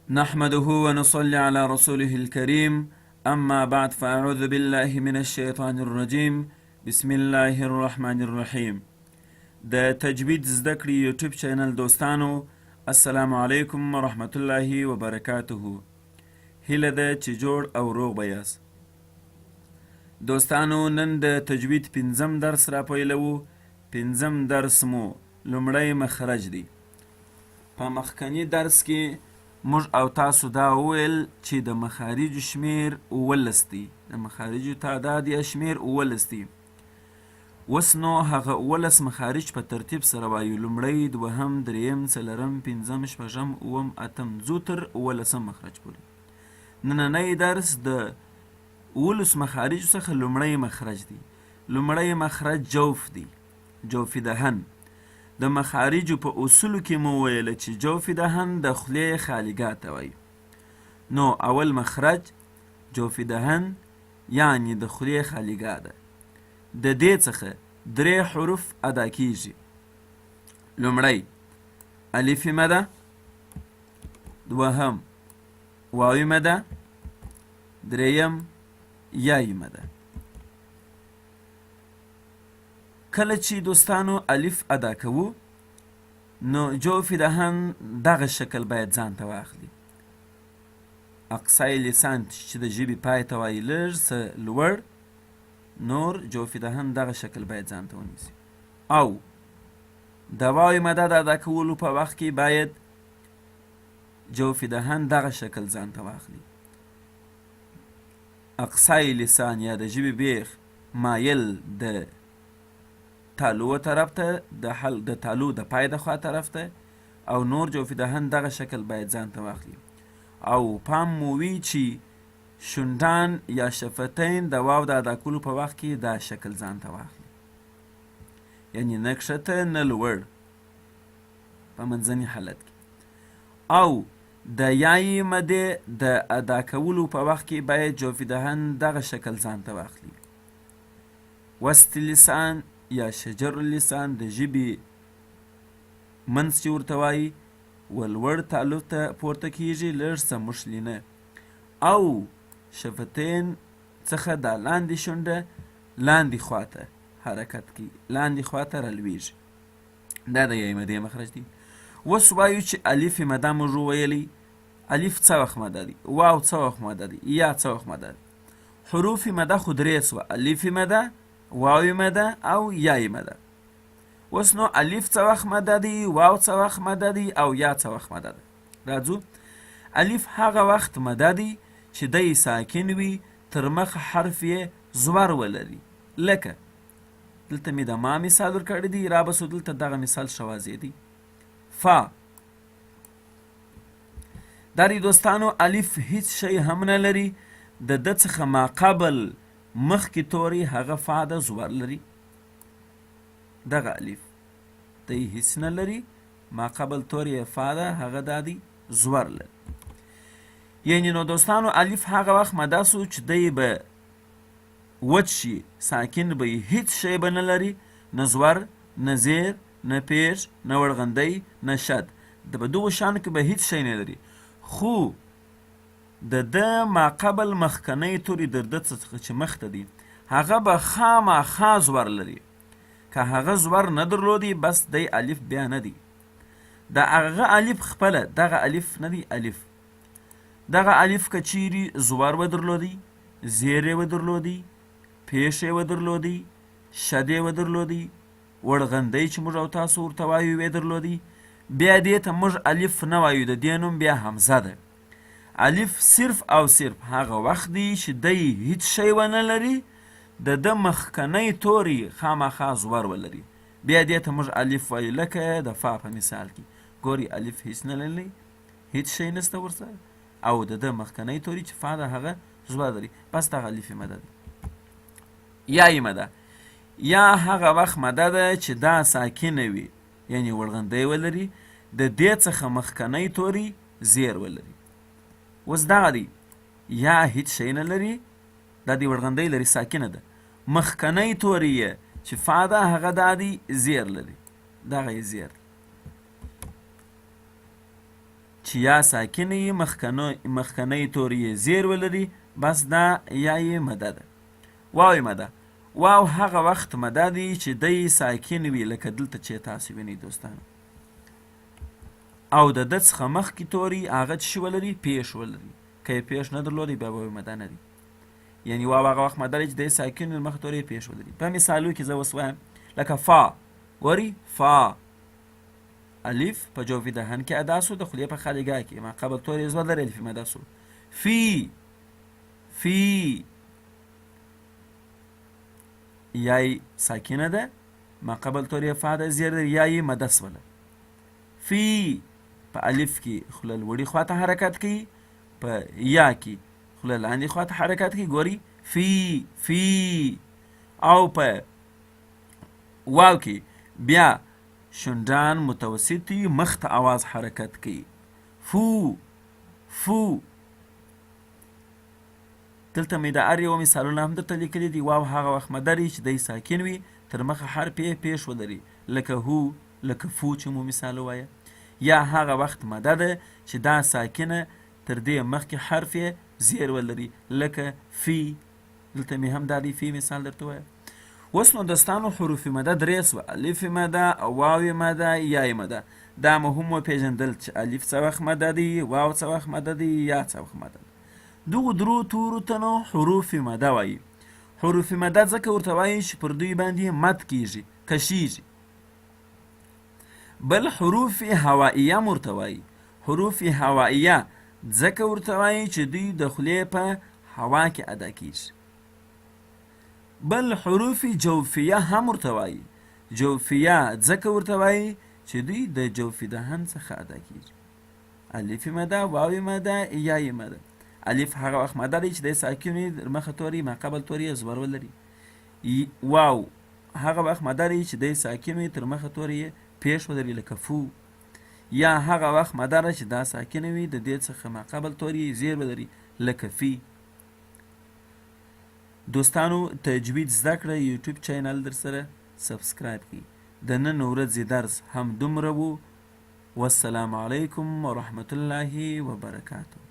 نحمده ونصلي على رسوله الكريم، اما بعد، فاعوذ بالله من الشیطان الرجیم، بسم الله الرحمن الرحیم. د تجوید زده کړې یوټیوب چینل دوستانو، السلام علیکم ورحمت الله وبرکاته. هیله ده چې جوړ او روغ به یاست. دوستانو، نن د تجوید پنځم درس را پیلوو. پنځم درس مو لومړی مخرج دی. په مخکني درس کې موږ او تاسو دا وویل چې د مخارجو شمیر 17 دی، د مخارجو تعداد یا شمیر 17 دی. اوس نو هغه 17 مخارج په ترتیب سره وایو: لومړی، دوهم، دریم، څلورم، پنځم، شپږم، اووم، اتم، ځو تر 17 مخرج پورې. نننی درس د 17 مخارجو څخه لومړی مخرج دی. لومړی مخرج جوف دی، جوف دهن. د مخارجو په اصولو کې مو ویل چې جوف دهن د خولې خالیګاه ته وایي. نو اول مخرج جوف دهن یعنی د خولې خالیګاه ده. د دې څخه درې حروف ادا کیږي. لومړی الف مده، دوهم واوی مده، دریم یای مده. کله چې دوستانو الف ادا کوو، نو جوف دهن دغه شکل باید ځان ته واخلي. اقصای لسان چې د ژبې پای ته وایي لږ څه لوړ، نور جوف دهن دغه شکل باید ځان ته ونیسي. او د واوې مده د ادا کولو په وخت کې باید جوف دهن دغه شکل ځان ته واخلي. اقصای لسان یا د ژبې بیخ مایل د تالو طرف ته، د حل د تالو د پای د خوا طرف ته، او نور جوف دهن دغه شکل باید ځان ته واخلي. او پام مو وي چې شونډان یا شفتین د واو د ادا کولو په وخت کې دا شکل ځان ته واخلي، یعنی نه کښته نه لوړ، په منځني حالت کې. او د یای مدې د ادا کولو په وخت کې باید جوف دهن دغه شکل ځان ته واخلي. وسط لسان یا شجر اللسان، د ژبې منځ چې ورته وایي، و لوړ تالو ته پورته کیږي لږ څه مښلي نه، او شفتین څخه دا لاندې شونډه لاندې خواته حرکت کوي، لاندې خواته رالویږي. دا د یای مدې مخرج دی. اوس وایو چې الف مده موږ وویلی الف څه وخت مده دی، واو څه وخت مده دی، یا څه وخت مده دی. حروف مده خو درې سوه: الف مده، واو مده او یای مده. اوس نو الف څه وخت مده دی، واو څه وخت مده دی او یا څه وخت مده ده؟ راځو. الف هغه وخت مده دی چې دی ساکن وي، تر مخ حرف یې زور ولري. لکه دلته مې د ما مثال ورکړی دی، را به سو دلته دغه مثال ښه واضح دی. فا دا دی دوستانو، الف هیڅ شی هم نه لري، د ده څخه ما قبل مخکې توری هغه فا ده، زور لري. دغه الف دی هیڅ نه لري، ما قبل توری یې فا ده، هغه دا دی زور لري. یعنی نو دوستانو الف هغه وخت مده سو چې دی به وچ شي، ساکن به وي، هیڅ شی به نه لري، نه زور، نه زیر، نه پیش، نه وړغندی، نه شد، د په دغو شیانو کې به هیڅ شی نه لري. خو د ده ما قبل مخکنی توری در ده څخه چې مخته دی، هغه به خامخا زور لري. که هغه زور نه درلودی، بس دی الف بیا نه دی. د هغه الف خپله دغه الف نه دی. الف دغه الف که چیرې زور ودرلودی، زیر یې ودرلودی، پېښ یې ودرلودی، شد یې ودرلودی، وړغندی چې موږ او تاسو ورته وایو وې درلودی، بیا دې ته موږ الف نه وایو، د دې نوم بیا همزه ده. الف صرف او صرف هغه وخت دی چې دی هیڅ شی ونه لري، د ده مخکنی توری خامخا زور ولري، بیا دې ته موږ الف وایو. لکه د فا په مثال کې ګوري، الف هیڅ نه لري، هیڅ شی نشته ورسره، او د ده مخکنی توری چې فا ده هغه زور لري، بس دغه الف مده ده. یا یې مده یا هغه وخت مده ده چې دا ساکنه وي، یعنی وړغندی ولري، د دې څخه مخکنی توری زیر ولري. اوس دغه دی یا هیڅ شی نه لري، دا دی وړغندی لري، ساکنه ده، مخکنی توری یې چې فا ده هغه دا دی زیر لري، دغه یې زیر دی. چې یا ساکنه وي، مخکنی توری یې زیر ولري، بس دا یا یې مده ده. واو مده، واو هغه وخت مده دی چې دی ساکن وي، لکه دلته چې تاسو وینئ دوستانو، او د ده څخه مخکې توری هغه څه شي ولري؟ پیش ولري. که یې پیش نه درلودی بیا واو مده نه دی. یعنی واو هغه وخت مده دی چې دی ساکن وي، مخ توری پیش ولري. په مثالو کې زه اوس وایم لکه فا، ګوري فا الف په جوف دهن کې ادا سو، د خولې په خالیګاه کې ما قبل توری زور لري، الف مده سو. فی، فی یای ساکنه ده، ما قبل توری فا ده زیر ده، یای مده سوله. فی په الف کې خوله لوړې خواته حرکت کوي، په یا کې خوله لاندې خواته حرکت کوي، ګوري فی فی. او په واو کې بیا شونډان متوسط وي، مخ ته اواز حرکت کوي، فو فو. دلته مې د هر یوه مثالونه هم درته لیکلي دي. واو هغه وخت مده دی چې دی ساکن وي، تر مخه حرف یې پېښ ولري، لکه هو، لکه فو چې مو مثال ووایه. یا هغه وخت مده ده چې دا ساکنه تر دې مخکې حرف یې زیر ولري، لکه فی. دلته مې هم دا دی فی مثال درته ووایه. اوس نو دوستانو حروف مده درې سوه، الف مده، واو مده، یا مده. دا مو هم وپېژندل چې الف څه وخت مده دی، واو څه وخت مده دی، یا څه وخت مده دی. دغو درو تورو ته نو حروف مده وایي. حروف مده ځکه ورته وایي چې پر دوی باندې مد کیږي، کشیږي. بل حروف هوائیه هم ورته وایي. حروف هوائیه ځکه ورته وایي چې دوی د خولې په هوا کې ادا کیږي. بل حروف جوفیه هم ورته وایي. جوفیه ځکه ورته وایي چې دوی د جوف دهن څخه ادا کیږي. الف مده، واو مده، یا مده. الف هغه وخت مده دی چې د ساکن وي، تر مخه توری ما قبل توری یې زبر ولري. واو هغه وخت مده دی چې د ساکن وي، تر مخه توری یې پیش ولري، لکه فو. یا هغه وخت مده ده چې دا ساکنه وي، د دې څخه ما قبل توری یې زیر ولري، لکه فی. دوستانو تجوید زده کړه یوټیوب چینل در سره سبسکرایب کړئ. د نن ورځې درس هم دومره وو. والسلام علیکم ورحمت الله وبرکاته.